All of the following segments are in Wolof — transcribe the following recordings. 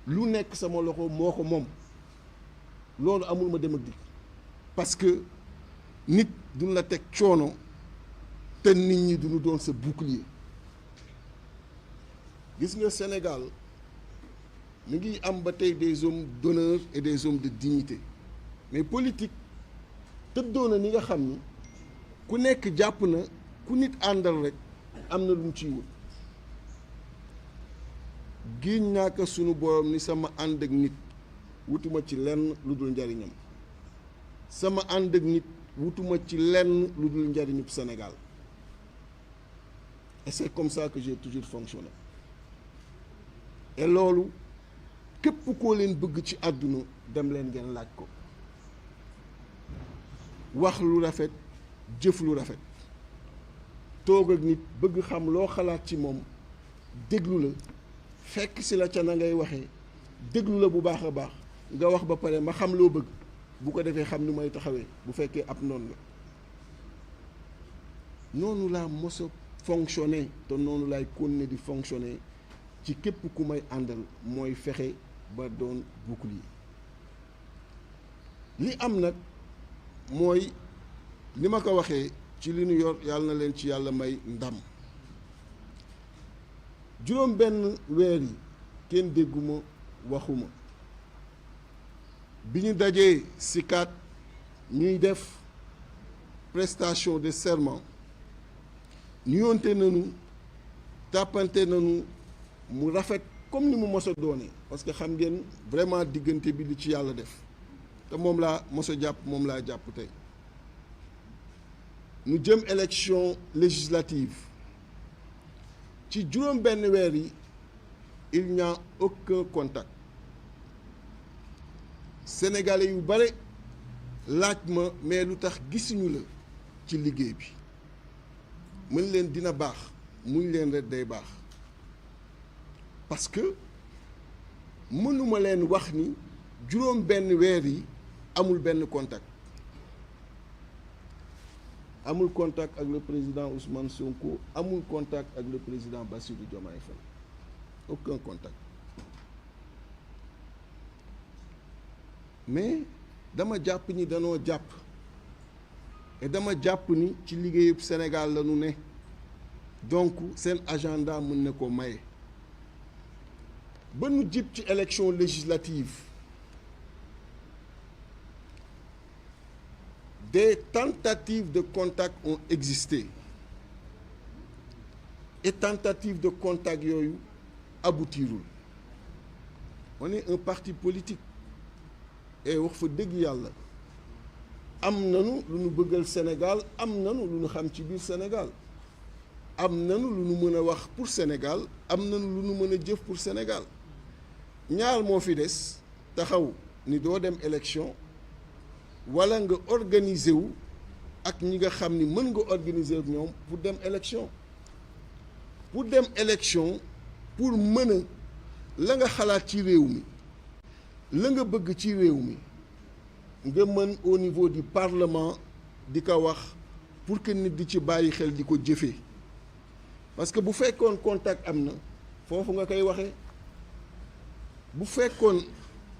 lu nekk sama loxo moo ko moom loolu amul ma dem ak dikk parce que nit duñ la teg coono te nit ñi duñu doon sa bouclier gis nga Sénégal mi ngi am ba tey des hommes d'honneur et des hommes de dignité mais politique tëddoo na ni nga xam ni ku nekk jàpp na ku nit àndal rek am na lu mu ciy wut giñ naa ko sunu borom ni sama ànd ak nit wutuma ci lenn lu dul njariñam sama ànd ak nit wutuma ci lenn lu dul njariñub Sénégal et c'est comme ça que j'ai toujours fonctionné et loolu képp koo leen bëgg ci àdduna dem leen ngeen laaj ko wax lu rafet jëf lu rafet toog ak nit bëgg xam loo xalaat ci moom déglu la fekk si la ca na ngay waxee déglu la bu baax a baax nga wax ba pare ma xam loo bëgg bu ko defee xam ni may taxawee bu fekkee ab noonu la noonu laa mos a fonctionner te noonu laay continuer di fonctionner ci képp ku may àndal mooy fexe ba doon bouclier li am nag mooy ni ma ko waxee ci li ñu yor yàlla na leen ci yàlla may ndam juróom benn weer yi kenn dégguma waxuma bi ñu dajee CICAD ñuy def prestation de serment nuyoonte nañu tàppante nañu mu rafet comme ni mu mos a doonee parce que xam ngeen vraiment diggante bi li ci yàlla def te moom laa mos a jàpp moom laa jàpp tey ñu jëm élection législative ci juróom benn weer yi il n'y a aucun contact sénégalais yu bare laaj ma mais lu tax gisuñu la ci liggéey bi mën leen dina baax muñ leen rek day baax parce que mënuma leen wax ni juróom benn weer yi amul benn contact amul contact ak le président Ousmane Sonko amul contact ak le président Bassirou Diomaye Faye aucun contact mais dama jàpp ni danoo jàpp et dama jàpp ni ci liggéeyub Sénégal la ñu ne donc seen agenda mën na ko maye ba nu jib ci élection législative des tentatives de contact ont existé et tentatives de contact yooyu aboutirul on est un parti politique et wax fa dëgg yàlla am nanu lu nu bëggal Sénégal am nanu lu nu xam ci biir Sénégal am nanu lu nu mën a wax pour Sénégal am nanu lu nu mën a jëf pour Sénégal ñaar moo fi des taxaw ni doo dem élection wala nga organiser wu ak ñi nga xam ni mën nga organiser ak ñoom pour dem élection pour mën a la nga xalaat ci réew mi la nga bëgg ci réew mi nga mën au niveau du parlement di ko wax pour que nit di ci bàyyi xel di ko jëfee parce que bu fekkoon contact am na foofu nga koy waxee bu fekkoon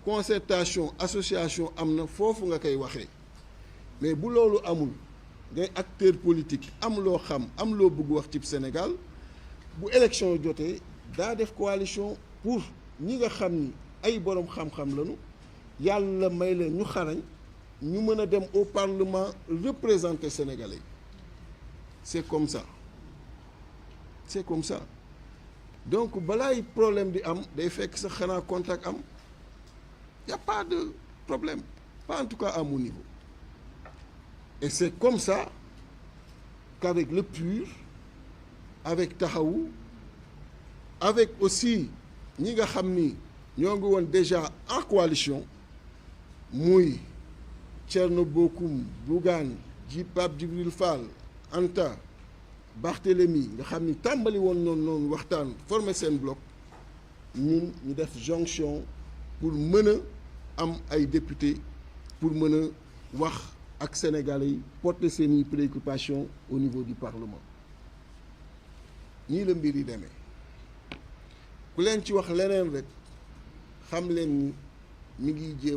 concertation association am na foofu nga koy waxee mais bu loolu amul ngay acteur politique am loo xam am loo bëgg wax ci Sénégal bu élection jotee daa def coalition pour ñi nga xam ni ay boroom xam-xam lañu yàlla may leen ñu xarañ ñu mën a dem au parlement représenter Sénégalais c'est comme ça donc balaay problème di am day fekk sax xanaa contact am y a pas de problème pas en tout cas à mon niveau et c'est comme ça qu'avec le PUR avec Taxawu avec aussi ñi nga xam ni ñoo ngi woon déjà en coalition muy Thierno Bocoum Bougane Pape Djibril Fall Anta Barthélémy nga xam ni tàmbali woon noonu waxtaan former seen bloc ñun ñu def jonction pour mën a am ay député pour mën a wax ak Sénégalais yi porter seeni préoccupations au niveau du Parlement nii la mbir yi demee ku leen ci wax leneen rek xam leen mi ngi jéem